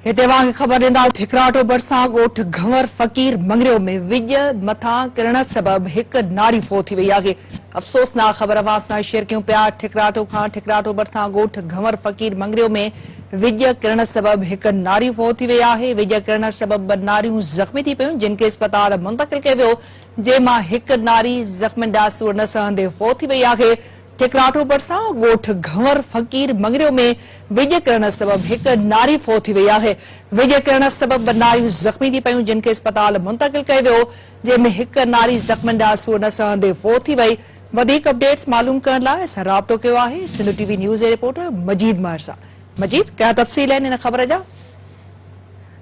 هتي اوهان کي خبر ڏيندا ٺڪراٽو ڀرسان ڳوٺ گهنور فقير مڱريو ۾ وڄ مٿان ڪرڻ سبب هڪ ناري فوت ٿي وئي آهي. افسوسناڪ خبر اوهان سان شيئر ڪيون پيا ٺڪراٽو کان ٺڪراٽو ڀرسان ڳوٺ گهنور فقير مڱريو ۾ وڄ ڪرڻ سبب هڪ ناري فوت ٿي وئي آهي. وڄ ڪرڻ سبب ٻه ناريون زخمي ٿي پيون جن کي اسپتال منتقل ڪيو ويو جنهن مان هڪ ناري زخمين جا سور نه سهندي فوت ٿي وئي آهي. ٺڪراٺو ڀرسان ڳوٺ گهنور فقير مڱريو ۾ وڄ ڪرڻ سبب هڪ ناري فوت ٿي وئي آهي. وڄ ڪرڻ سبب ٻه ناريون زخمي ٿي پيون جن کي اسپتال منتقل ڪيو ويو جنهن ۾ هڪ ناري زخمن جا سور نه سهندي فوت ٿي وئي. وڌيڪ اپڊيٽس معلوم ڪرڻ لاء اسان رابطو ڪيو آهي سنڌ ٽي وي نيوز جي رپورٽر مجيد مهر سان. مجيد ڪهڙا تفصيل آهن ان خبر جا؟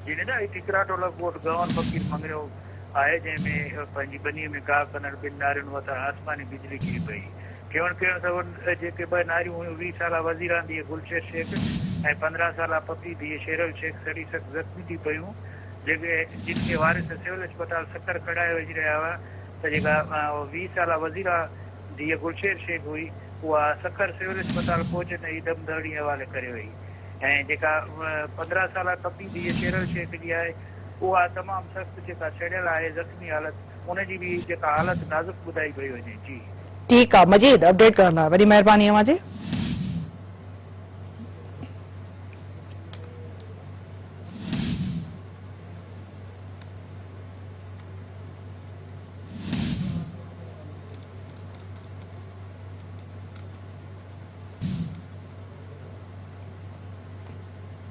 جي ندا هي ٺڪراٺو لڳ ڳوٺ گهنور فقير مڱريو آهي جنهن ۾ پنهنجي ٻنيء ۾ گاهه ڪندڙ ٻن نارين مٿان آسماني بجلي ڪري پئي. ڪيوڻ ڪرڻ سبب جيڪي ٻه ناريون هيون 20 سالا وزيران ڌيء گلشير شيخ ۽ 15 سالا پپي ڌيء شيرل شيخ سڙي سخت زخمي ٿي پيون جيڪي جن کي وارث سول اسپتال سکر کڻائي وڃي رهيا هئا ته جيڪا 20 سالا وزيران ڌيء گلشير شيخ هئي اها سکر سول اسپتال پهچندي ئي دم ڌڻي حوالي ڪري وئي ۽ جيڪا 15 سالا پپي ڌيء شيرل شيخ جي آهي اها تمام سخت جيڪا سڙيل آهي زخمي حالت ان جي به جيڪا حالت نازڪ ٻڌائي پئي وڃي جي. ٺيڪ آ مجيد اپڊيٽ ڪرڻ لاء وڏي مهرباني اوهان جي.